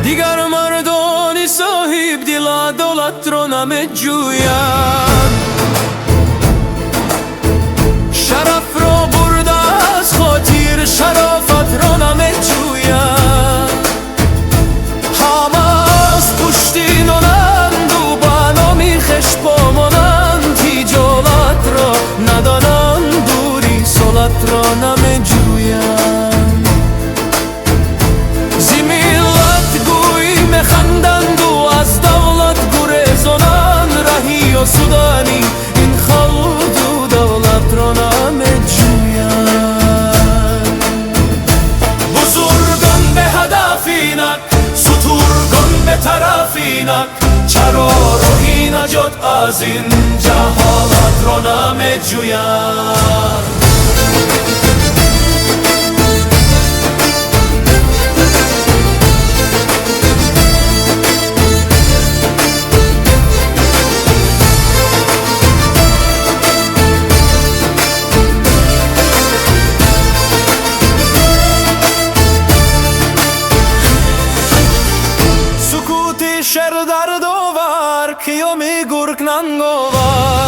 Дигар мардони соҳибдил адолатро намеҷӯянд. Шарафро бурда аз хотир, шарофатро намеҷӯянд. Ҳама аз пушти нонанду ба номи хеш помонанд. Ҳиҷолатро надонанд, дури солатро намеҷӯянд. Зи миллат гӯй механданду аз давлат гурезонанд. Раҳи осудани ин халқу давлатро намеҷӯянд. Бузургон ба ҳадаф инак, сутургон ба тараф инак, чаро роҳи наҷот аз ин ҷаҳолатро намеҷӯянд? Сукути шер дардовар, қиёми гург нанговар.